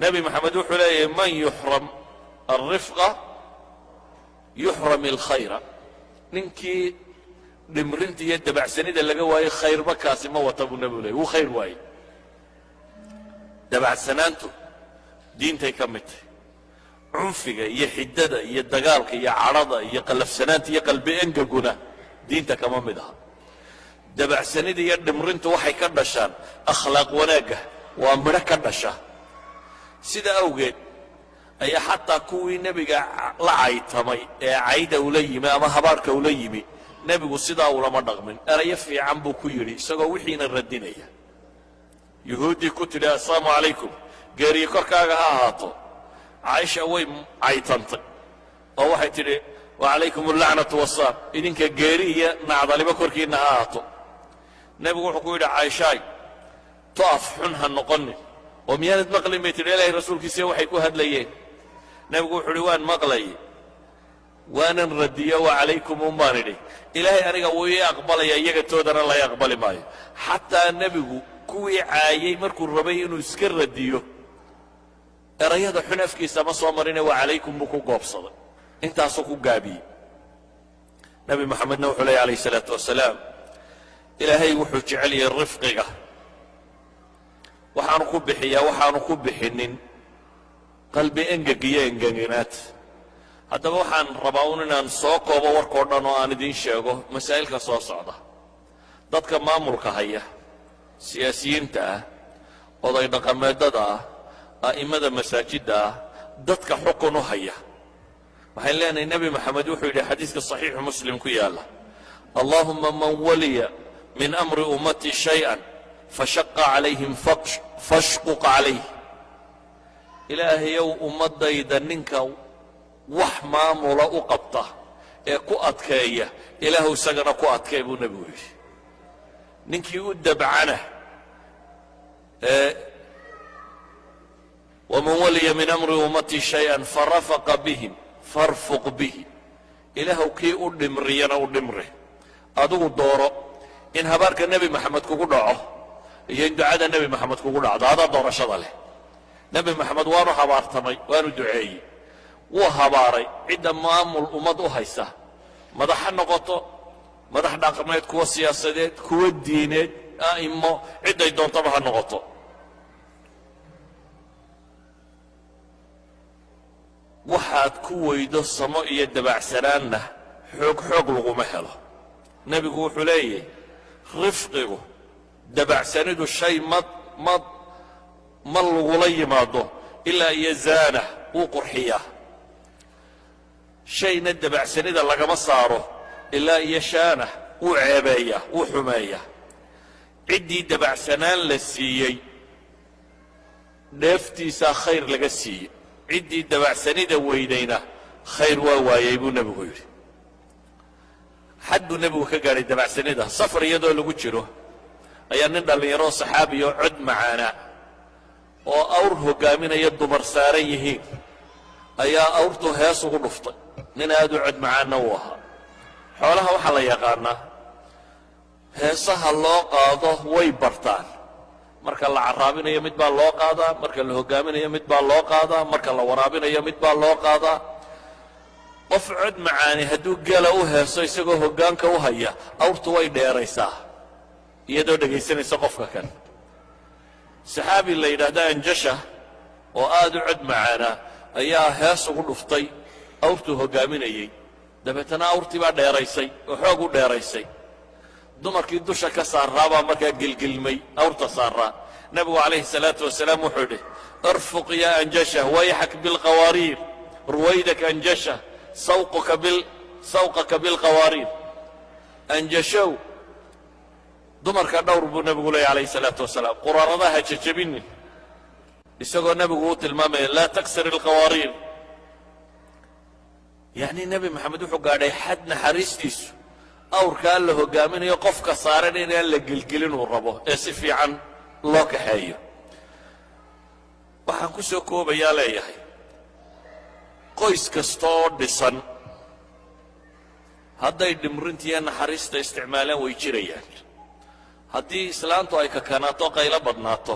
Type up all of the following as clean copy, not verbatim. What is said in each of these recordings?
Nebi Maxamed wuxuu leeyahay: "Man yuxram alrifqa yuxram alkhayra." Ninkii dhimrinta iyo dabacsanida laga waayey, khayrba kaasi ma wata, buu nebigu leeyay. Wuu khayr waayey. Dabacsanaantu diintay ka mid tahay. Cunfiga iyo xiddada iyo dagaalka iyo cadhada iyo qallafsanaanta iyo qalbi engaguna diinta kama mid aha. Dabacsanida iyo dhimrintu waxay ka dhashaan akhlaaq wanaagga, waa midho ka dhasha. Sida awgeed ayaa xataa kuwii nebiga la caytamay ee cayda ula yimi ama habaarka ula yimi, nebigu sidaa ulama dhaqmin. Erayo fiican buu ku yidhi, isagoo wixiina radinaya. Yuhuuddii ku tidhi "Assalaamu calaykum, geeriye korkaaga ha ahaato," Caaisha way caytantay oo waxay tidhi: "Wacalaykum allacnatu wassaam, idinka geeri iyo nacdalibo korkiinna ha ahaato." Nebigu wuxuu ku yidhi: "Caaishaay, to af xun ha noqonin." "Oo miyaanad maqlin," bay tidhi, "Ilaahay rasuulkiisiya waxay ku hadlayeen?" Nebigu wuxuu uhi: "Waan maqlayay, waanan radiyo, wa calaykum un baan idhi. Ilaahay aniga wuu ii aqbalaya, iyaga toodana lay aqbali maayo." Xataa nebigu kuwii caayey markuu rabay inuu iska radiyo, erayada xun afkiisa ma soo marine, wa calaykum buu ku goobsaday, intaasuu ku gaabiyey. Nebi Moxamedna wuxuu leeyay, calayhi salaatu wasalaam, Ilaahay wuxuu jecel yahay rifqiga, waxaanu ku bixiyaa waxaanu ku bixinin qalbi engeg iyo engeginaad. Haddaba waxaan rabaa un inaan soo koobo warkao dhan oo aan idiin sheego masaa'ilka soo socda. Dadka maamulka haya, siyaasiyiinta ah, oday dhaqameedada ah, a'immada masaajidda ah, dadka xukun u haya, waxaan leenahay, Nebi Maxamed wuxuu yidhi xadiiska Saxiixu Muslim ku yaalla: "Allahuma man waliya min amri ummatii shayئan fashaqa calayhim fashquq calayh." Ilaahayow, ummaddayda ninka wax maamula u qabta ee ku adkeeya, Ilaahu isagana ku adkee, buu nebigu yidhi. Ninkii u dabcana ee "waman waliya min amri ummatii shay-an farafaqa bihim farfuq bihi", Ilaahu kii u dhimriyana u dhimri. Adigu dooro in habaarka Nebi Maxamed kugu dhaco iyo in ducada Nebi Maxamed kugu dhacdo, adaa doorashada leh. Nebi Maxamed waanu habaartamay, waanu duceeyey. Wuu habaaray cidda maamul ummad u haysa, madax ha noqoto, madax dhaqameed, kuwa siyaasadeed, kuwa diineed, a'immo, cidday doontaba ha noqoto. Waxaad ku weydo samo iyo dabacsanaanna xoog xoog laguma helo. Nebigu wuxuu leeyahy, rifqigu, dabacsanidu, shay ma lagula yimaado ilaa iyo zaana, wuu qurxiyaa. Shayna dabacsanida lagama saaro ilaa iyo shaana, wuu ceebeeyaa, wuu xumeeyaa. Ciddii dabacsanaan la siiyey, dheeftiisaa khayr laga siiyey. Ciddii dabacsanida weydayna khayr waa waayey, buu nebigu yidhi. Xad buu nebigu ka gaadhay dabacsanida. Safar iyadoo lagu jiro ayaa nin dhallinyaroo saxaabiya oo cod macaana oo awr hoggaaminaya, dumar saaran yihiin, ayaa awrtu hees ugu dhuftay. Nin aad u cod macaanna uu ahaa. Xoolaha waxaa la yaqaanaa heesaha loo qaado way bartaan. Marka la carraabinayo mid baa loo qaadaa, marka la hoggaaminayo mid baa loo qaadaa, marka la waraabinayo mid baa loo qaadaa. Qof cod macaani hadduu gela u heeso isagoo hoggaanka u haya, awrtu way dheeraysaa iyadoo dhegaysanaysa qofka kan. Saxaabi la yidhaahda Anjasha oo aad u cod macaanaa ayaa hees ugu dhuftay awrtuu hoggaaminayey. Dabeetana awrtii baa dheeraysay oo xoog u dheeraysay. Dumarkii dusha ka saaraa baa markaa gilgilmay awrta saaraa. Nebigu calayhi salaatu wasalaam wuxuu yidhi: "Irfuq yaa Anjasha, wayxak bilqawaariir, ruwaydak Anjasha, sawqaka bilqawaariir." Anjashow, dumarka dhowr, buu nebigu leeyay calayhi salaatu wasalaam, quraaradaha jejebinin, isagoo nebigu u tilmaamaya: "Laa taksir alqawaariir." Yacni Nebi Maxamed wuxuu gaadhay xad naxariistiisu awrkaa la hoggaaminayo qofka saaran inaan la gelgelin uu rabo ee si fiican loo kaxeeyo. Waxaan ku soo koobayaa leeyahay, qoys kasta oo dhisan hadday dhimrintiiyo naxariista isticmaalaan, way jirayaan. Haddii islaantu ay kakanaato, qaylo badnaato,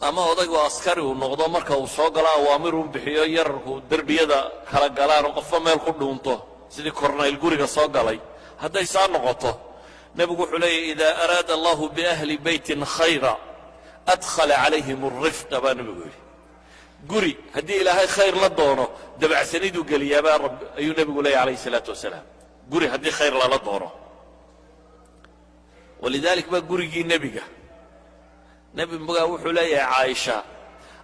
Ama odaygu askari uu noqdo, marka uu soo galo awaamir uu bixiyo, yararku derbiyada kala galaan oo qofba meel ku dhuunto, sidii kornayl guriga soo galay. Hadday saa noqoto, nebigu wuxuu leeyahy: "إذا أراد الله بأهل بيت خيرا أدخل عليهم الرفق" baa nebigu yidhi. Guri haddii Ilaahay khayr la doono, dabacsaniduu geliyaabaa rab, ayuu nebigu leeyahy calayhi salaatu wasalaam. Guri haddii khayr lala doono. ولذلك baa gurigii nebiga, nebiga wuxuu leeyahay Caaisha: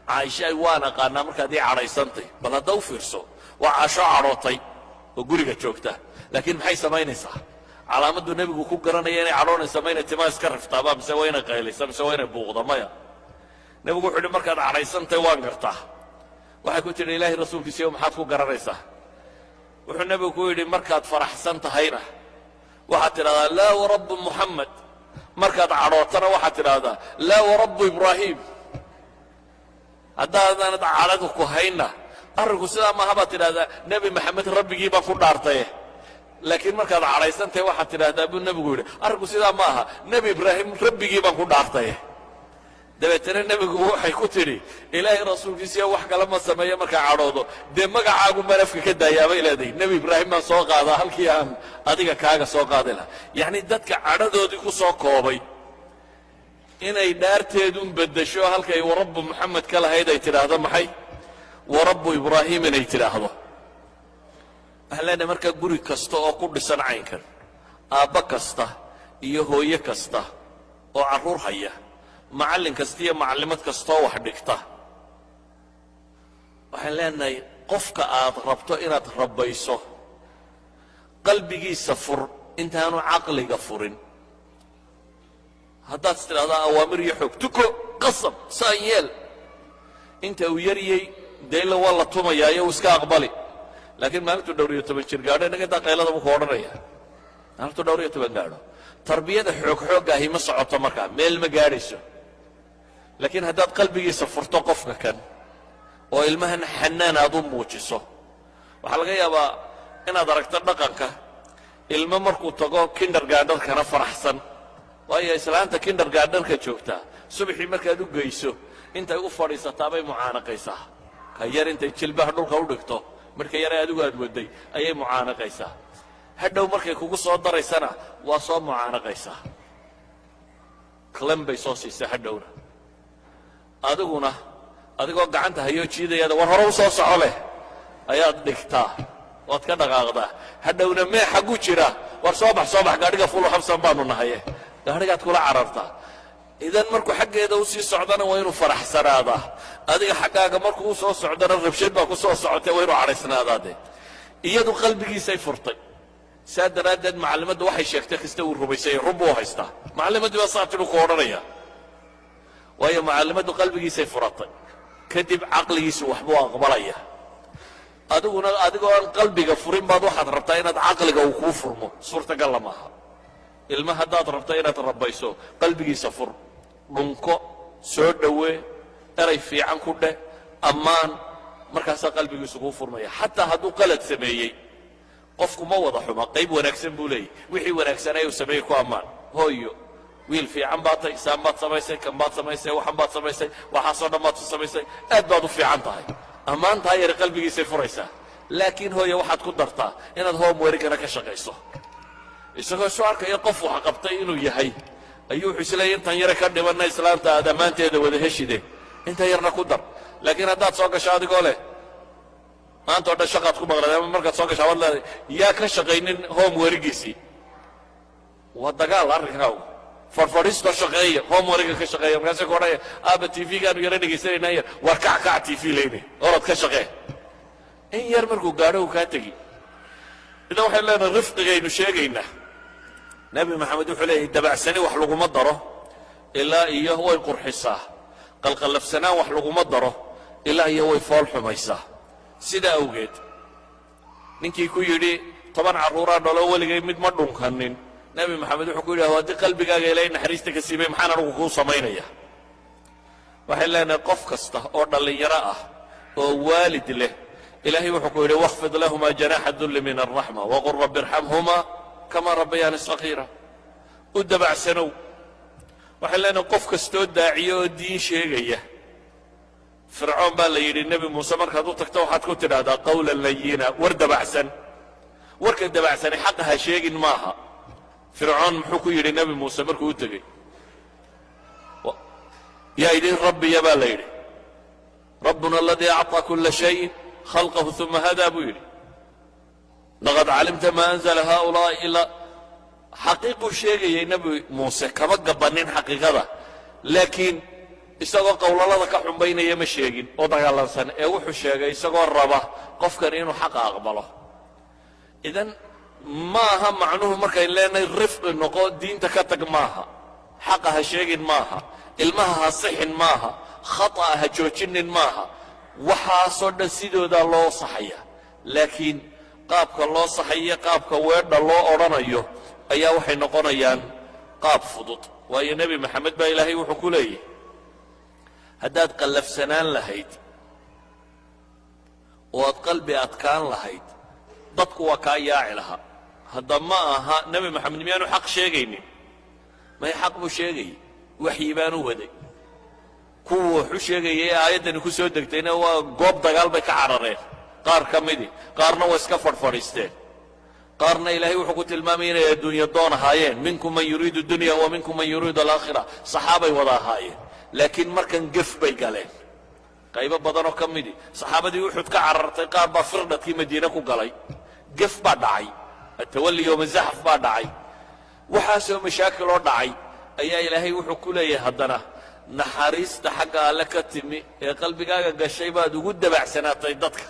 "Caaisha, waan aqaanaa markaad ii cadhaysantay." Bal hadda u fiirso, waa Caasho cadhootay oo guriga joogta, laakiin maxay samaynaysaa? Calaamaddu nebigu ku garanaya inay cadhoonaysa ma inay timaa iska riftaaba, mise waa inay qaylaysa, mise waa inay buuqda? Maya. Nebigu wuxuu yidhi: "Markaad cadhaysantay waan gartaa." Waxay ku tidhi: "Ilaahay rasuulkiisiyo, maxaad ku garanaysaa?" Wuxuu nebigu ku yidhi: "Markaad faraxsan tahayna waxaad tidhahdaa: 'Laa warabbu Muxamed.' Markaad cadhootana waxaad tidhaahdaa: 'Laa warabbu Ibraahim.' Haddaadanad cadhadu ku haynna, arrinku sidaa maaha baad tidhahdaa: 'Nebi Maxamed rabbigii baan ku dhaartaye.' Laakiin markaad cadhaysantahay waxaad tidhaahdaa," buu nebigu yidhi, "arrinku sidaa ma aha, Nebi Ibraahim rabbigii baan ku dhaartaye." Dabeetana nebigu waxay ku tidhi: "Ilaahay rasuulkiisiyo, wax kale ma sameeyo markaa cadhoodo, dee magacaagu manafka ka daayaabay leedahay. Nebi Ibraahim baan soo qaadaa halkii aan adiga kaaga soo qaadi lahaa." Yacni dadka cadhadoodii ku soo koobay inay dhaarteedun beddesho, halkay "warabbu Moxamed" ka lahayd ay tidhaahdo maxay? "Warabbu Ibraahim" inay tidhaahdo. Waxaan leenahay markaa, guri kasta oo ku dhisan caynkan, aabbo kasta iyo hooyo kasta oo carruur haya, macallin kasta iyo macallimad kastaoo wax dhigta, waxaan leenahay: qofka aad rabto inaad rabbayso, qalbigiisa fur intaanu caqliga furin. Haddaad is tidhahdaa awaamir iyo xoog, tuko, qasab, saan yeel, inta uu yaryey dee ila waa la tumayaayo, uu iska aqbali. Laakiin maalintuu dhowr iyo toban jir gaadho, inaga daa qaylada buu ku odhanaya. Maalintuu 14 gaadho, tarbiyada xoog xoogga ahi ma socoto, markaa meel ma gaadhayso. Laakiin haddaad qalbigiisa furto qofka kan oo ilmahan xanaan aad u muujiso, waxaa laga yaabaa inaad aragto dhaqanka ilmo markuu tago kindergartenkana faraxsan, waayo islaanta kindergartenka joogtaa subaxii markaad u geyso, intay u fadhiisataa bay mucaanaqaysaa ka yar. Intay jilbaha dhulka u dhigto marka yare adigu aad waday ayay mucaanaqaysaa. Hadhow markay kugu soo daraysana waa soo mucaanaqaysaa, klan bay soo siisaa. Hadhowna adiguna adigoo gacanta hayoo jiidayaada, "War, hore u soo soco" leh, ayaad dhigtaa, waad ka dhaqaaqdaa. Hadhowna mee xaggu jira? "War, soo bax, soo bax, gaadhiga fulu, habsan baanu nahaye." Gaadhigaad kula carartaa. Idan markuu xaggeeda usii socdana waa inuu faraxsanaadaa, adiga xaggaaga markuu u soo socdana rabshad baa ku soo socotay, waa inuu cadhaysnaadaa. Dee iyadu qalbigiisay furtay. Saa daraaddeed macallimaddu waxay sheegtay kasta uu rumaysanya, run buu haystaa. "Macallimaddii baa saa tidhi," ku odhanaya, waayo macallimaddu qalbigiisay furatay. Kadib caqligiisu waxbuu aqbalaya. Adiguna adigoo aan qalbiga furin baad waxaad rabtaa inaad caqliga uu kuu furmo. Suurtagalla maaha. Ilma haddaad rabto inaad rabbayso, qalbigiisa fur, dhunko, soo dhowee, eray fiican ku dheh, ammaan, markaasaa qalbigiisu kuu furmaya. Xataa hadduu qalad sameeyey, qofku ma wada xuma, qayb wanaagsan buu leeyahy. Wixii wanaagsanay uu sameeyey ku ammaan. "Hooyo, wiil fiican baad tay, saan baad samaysay, kan baad samaysay, waxan baad samaysay, waxaasoo dhan baad samaysay, aad baad u fiican tahay." Ammaantaa yari qalbigiisay furaysaa. "Laakiin hooye, waxaad ku dartaa inaad homeworkana ka shaqayso." Isagoo isu arkaya qof wax qabtay inuu yahay ayuu wuxuu isleeyahy: "Intan yare ka dhibanna islaanta aad ammaanteeda wada heshide, intan yarna ku dar." Laakiin haddaad soo gasho adigoo leh maanta o dhan shaqaad ku maqlayd, ama markaad soo gasho waad leedahay: "Yaa ka shaqaynin homeworkiisii?" Waa dagaal arrinkaagu. "Farfadhiisto, shaqeeya, homeworka ka shaqeeya." Markaasay ku odhanaya: "Aaba, TV-gaanu yaro dhegaysanayna yar." "War, kac, kac, TV leyne, orod ka shaqee." In yar markuu gaadho uu kaa tegi. Idan waxaynu leenahay, rifqigaynu sheegaynaa, Nebi Maxamed wuxuu leeyahy: dabacsani wax laguma daro ilaa iyo way qurxisaa, qalqallafsanaan wax laguma daro ilaa iyo way fool xumaysaa. Sidaa awgeed ninkii ku yidhi: "10 carruuraa dhalo, weligay mid ma dhunkanin," Nebi Maxamed wuxuu ku yidhi: "Haddii qalbigaaga Ilaahay naxariista ka siibay, maxaan anugu kuu samaynaya?" Waxay leenahay, qof kasta oo dhallinyaro ah oo waalid leh, Ilaahay wuxuu ku yidhi: واخفض لهما جناح الذل من الرحمة وقل رب ارحمهما كما ربياني صغيرا. U dabacsanow. Waxay leenahay, qof kastoo daaciyo oo diin sheegaya Fircoon baa la yidhi, Nebi Muuse markaad u tagto waxaad ku tidhaahdaa قولا لينا, war dabacsan. Warka dabacsani xaqa ha sheegin maaha. Fircoon muxuu ku yidhi Nebi Muuse markuu u tegey? Yaa idin rabbiya baa la yidhi. ربنا الذي أعطى كل شيء خلقه ثم هدى buu yidhi. لقد علمت ما أنزل هؤلاء إلا. Xaqiiquu sheegayay Nebi Muuse, kama gabannin xaqiiqada, laakiin isagoo qowlalada ka xumbaynaya ma sheegin oo dagaalansan, ee wuxuu sheegay isagoo raba qofkan inuu xaqa aqbalo. Idan ma aha macnuhu markayn leenahay rifqi noqo, diinta ka tag maaha, xaqa ha sheegin maaha, ilmaha ha sixin maaha, khata'a ha joojinin maaha. Waxaasoo dhan sidoodaa loo saxaya, laakiin qaabka loo saxayo, qaabka weedha loo odhanayo ayaa waxay noqonayaan qaab fudud. Waayo, Nebi Maxamed baa Ilaahay wuxuu ku leeyahy, haddaad qallafsanaan lahayd oo aad qalbi adkaan lahayd, dadku waa kaa yaaci lahaa. Hadda ma aha Nebi Maxamed miyaanu xaq sheegaynin? May, xaq buu sheegayey, waxyi baanu waday. Kuwa waxu sheegayay ee aayaddani ku soo degtayna waa goob dagaal bay ka carareen qaar ka midi, qaarna waa iska fadhfadhiisteen, qaarna Ilaahay wuxuu ku tilmaamaya inay adduunya doon ahaayeen. منكم من يريد الدنيا ومنكم من يريد الآخرة. Saxaabay wada ahaayeen, laakiin markan gef bay galeen qaybo badanoo ka midi. Saxaabadii Uxud ka carartay qaar baa firdhadkii Madiine ku galay. Gef baa dhacay, التولي يوم الزحف baa dhacay. Waxaasoo mashaakiloo dhacay ayaa Ilaahay wuxuu ku leeyahay, haddana naxariista xagga Alle ka timi ee qalbigaaga gashay baad ugu dabacsanaatay dadka,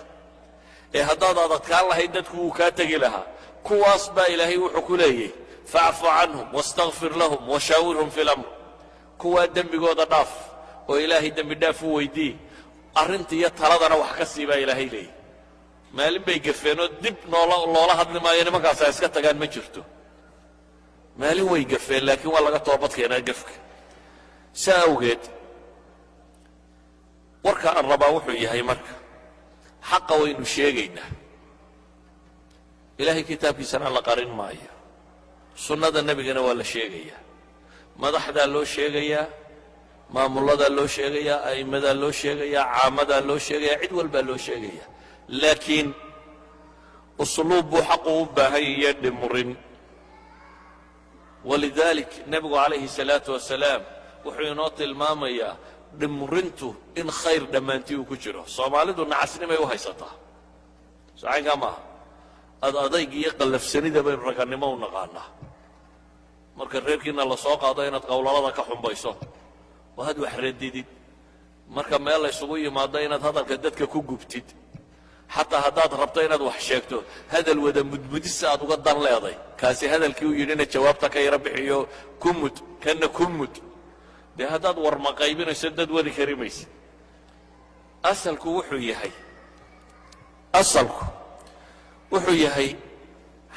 ee haddaad adadkaan lahayd dadku wuu kaa tegi lahaa. Kuwaas baa Ilaahay wuxuu ku leeyahy, فاعف عنهم واستغفر لهم وشاورهم في الأمر. Kuwaa dembigooda dhaaf oo Ilaahay dembi dhaaf u weydii, arrinta iyo taladana wax ka sii baa Ilaahay leeyahy. Maalin bay gafeenoo dib noola loola hadli maayo, nimankaas ha iska tagaan ma jirto. Maalin way gafeen, laakiin waa laga toobad keenaa gefka. Saa awgeed warka aan rabaa wuxuu yahay, marka xaqa waynu sheegaynaa, Ilaahay kitaabkiisana la qarin maayo, sunnada Nebigana waa la sheegayaa, madaxdaa loo sheegayaa, maamulladaa loo sheegayaa, a'immadaa loo sheegayaa, caamadaa loo sheegayaa, cid walbaa loo sheegayaa, laakiin usluub buu xaqu u baahan yahiyo dhimurin. ولذلك nebigu عليه الصلاة والسلام wuxuu inoo tilmaamayaa dhimrintu in khayr dhammaantii uu ku jiro. Soomaalidu nacasnimay u haysataa, socaynkaa maaha. Ad adayg iyo qallafsanida baynu ragannimo u naqaanaa. Marka reerkiina la soo qaado inaad qowlalada ka xumbayso oo had wax radidid, marka meel la ysugu yimaado inaad hadalka dadka ku gubtid, xataa haddaad rabto inaad wax sheegto, hadal wada mudmudisa aad uga dan leeday, kaasi hadalkii uu yidhina jawaabta ka yaro bixiyo, ku mud kana ku mud. Dee haddaad warma qaybinayso, dad wadi kari maysid. Asalku wuxuu yahay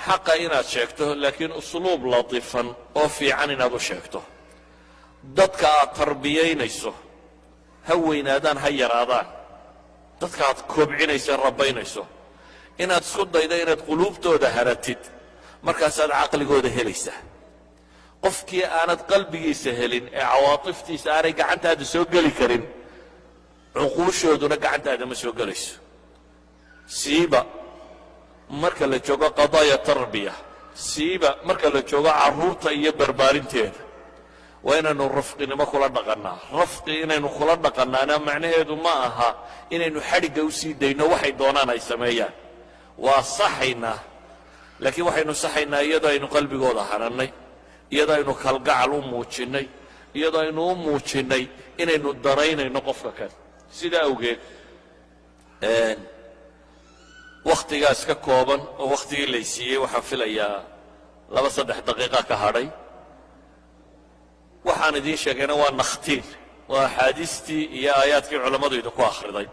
xaqa inaad sheegto, laakiin usluub latifan oo fiican inaad u sheegto. Dadka aad tarbiyaynayso, ha weynaadaan ha yaraadaan, dadka aad kobcinayso, rabaynayso, inaad isku daydo inaad quluubtooda haratid, markaasaad caqligooda helaysaa. Qofkii aanad qalbigiisa helin ee cawaatiftiisa aanay gacantaada soo geli karin, cuquushooduna gacantaada ma soo gelayso. Siiba marka la joogo قضايا تربية, siiba marka la joogo carruurta iyo barbaarinteeda, waa inaynu rafqinimo kula dhaqannaa. Rafqi inaynu kula dhaqannaana macnaheedu ma aha inaynu xadhigga u sii dayno, waxay doonaan ay sameeyaan. Waa saxaynaa, laakiin waxaynu saxaynaa iyadoo aynu qalbigooda hanannay, iyadoo aynu kalgacal u muujinnay, iyadoo aynu u muujinnay inaynu danaynayno qofka kan. Sidaa awgeed wakhtigaas ka kooban oo wakhtigii laysiiyey, waxaan filayaa 2-3 daqiiqa ka hadhay. Waxaan idiin sheegayna waa nakhtiin, waa axaadiistii iyo aayaadkii culammadu idinku akhriday,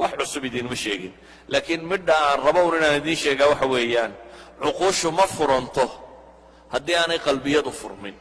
wax cusub idiinma sheegin. Laakiin midha aan rabo un inaan idiin sheegaa waxa weeyaan, cuquushu ma furanto haddii aanay qalbiyadu furmin.